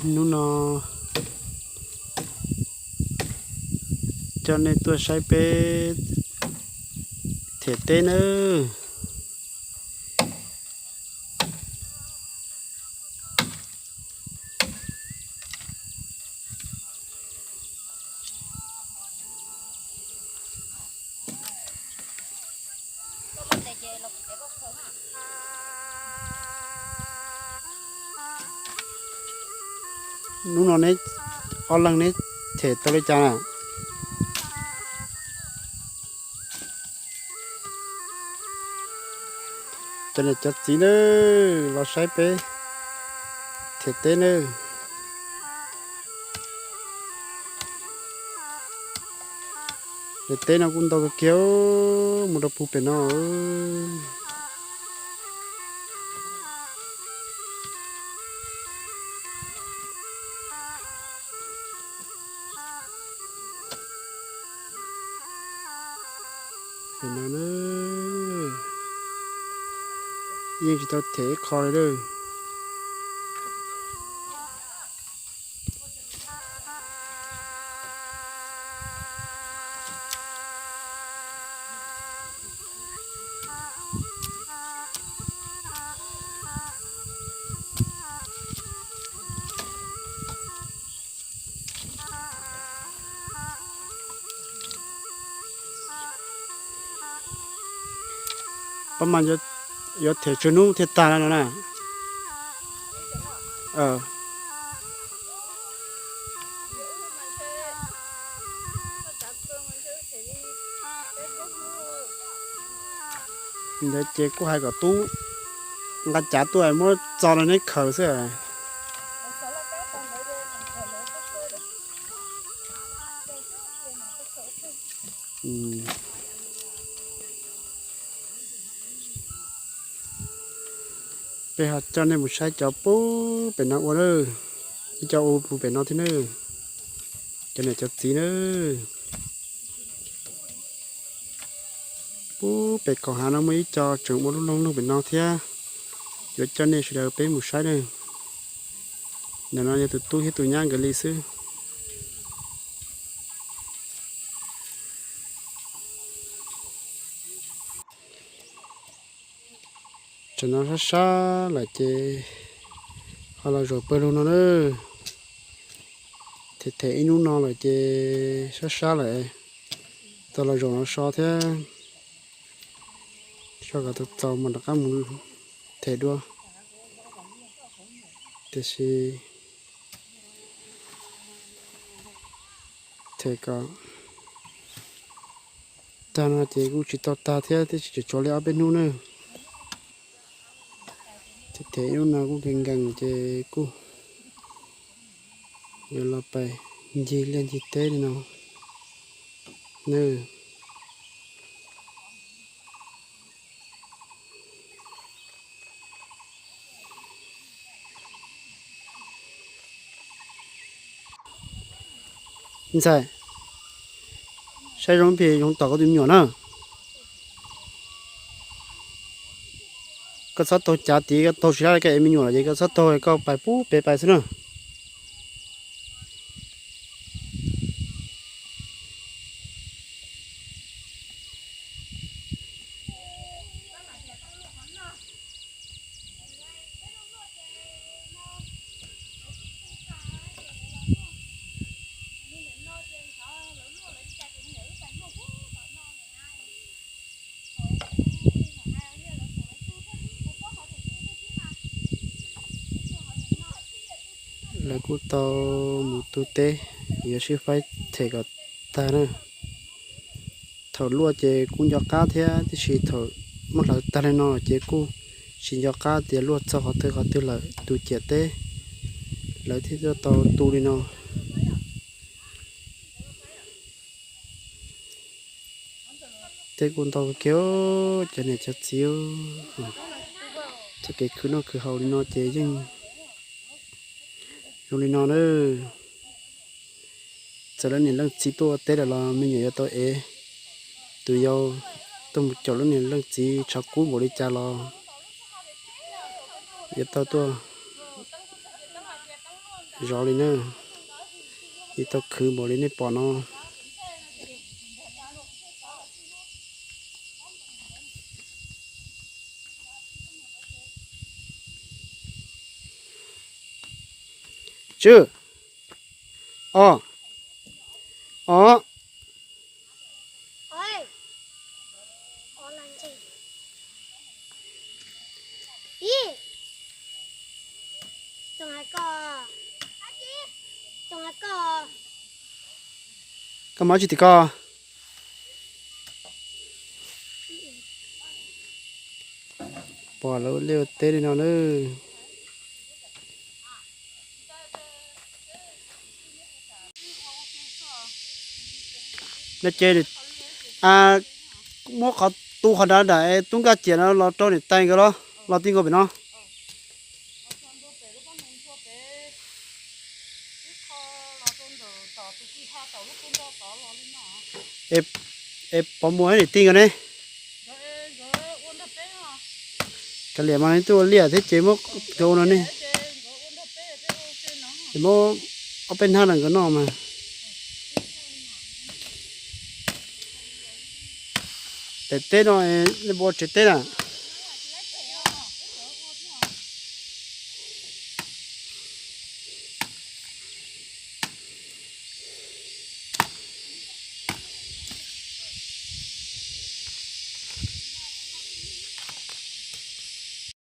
Hnub no coj nej tuaj saib peb them teb nawb. Hnub no neb ob leeg neb them tau li cas na? Cov niam cov txiv nawb, los saib peb them teb nawb. Niam teb no kuj ntau kawg kiag, mus rau puag pem no. Pem no na, yeej tsis tau them ib qho li lawm. Pab mas yuav them tsawg hnub thiaj tag no na? Ntawd ces kuj hais kom tub nqa cav tuaj muab txo rau neb khaws xwb. Peb ho coj nej mus saib cov puag pem no ua na, ib co ua puag pem no thiab na, cov niam cov txiv na. Puag pem kaum hav no muaj ib co tseem ua lub loog loog pem no thiab, yuav coj nej sawv daws peb mus saib na. Ntawm no yog tus tub thiab tus nyab nkawd li xwb. Tam no sab sab lawm ces ho los zaum pawg lug no na. Them them ib hnub no lawm ces sab sab lawm, tau los zaum no so thiab, so kom tau txaus mas rov qab mus them dua. Tiam sis them kom tag no ces kuj tsis tau tag thiab, twb tsis tseem tshuav li ob peb hnub na. Them them ib hnub no kuj nkees nkees ces kuj yuav los pais ncig liaj ncig teb li no na. Ntxhais, saib zoo phem zoo tom koj tus me nyuam na. Koj txhob taug cav tid, koj taug tsis tau, koj ev me nyuam lawm ces koj txhob taug, koj pais puag pem pais xwb na. Lawv kuj tau mus tu teb, yuav sib faib them kom tag na. Thaum luaj ces kuj nco qab thiab, tiam sis thaum muab hlawv tag li no ces kuj tsis nco qab tias luaj txog qhov twg qhov twg lawm, tus ciam teb lawv thiaj tau tu li no. Teb kuj ntau kiag, cov niam cov txiv, txoj kev khwv noj khwv haus li no ces yeej zoo li no na. Txawm lawv niam leej txiv tuaj ua teb lawm los me nyuam yuav tau ev. Tus yau tuaj mus caum lub niam leej txiv tshav kub npaum li cas los yuav tau tuaj Zov li na, ib tau khwv npaum li nej pom no. Tswv, o, o, koj mob tsis tim koj. Pom lawv ua liaj ua teb li no na. No ces muab qhov tu qhov nrad nram tub nkaj ciam no los rau niam tais nkawd los, los ti nkaus pem no. Es pov muag niam tij nkawd ne. Kav liam mas tuaj ua liaj thiab ces muab nkawd ua no ne. Es muab ob peb hnab rau nkawd noj mas. Daim teb no, nej puas ua tsev teb na?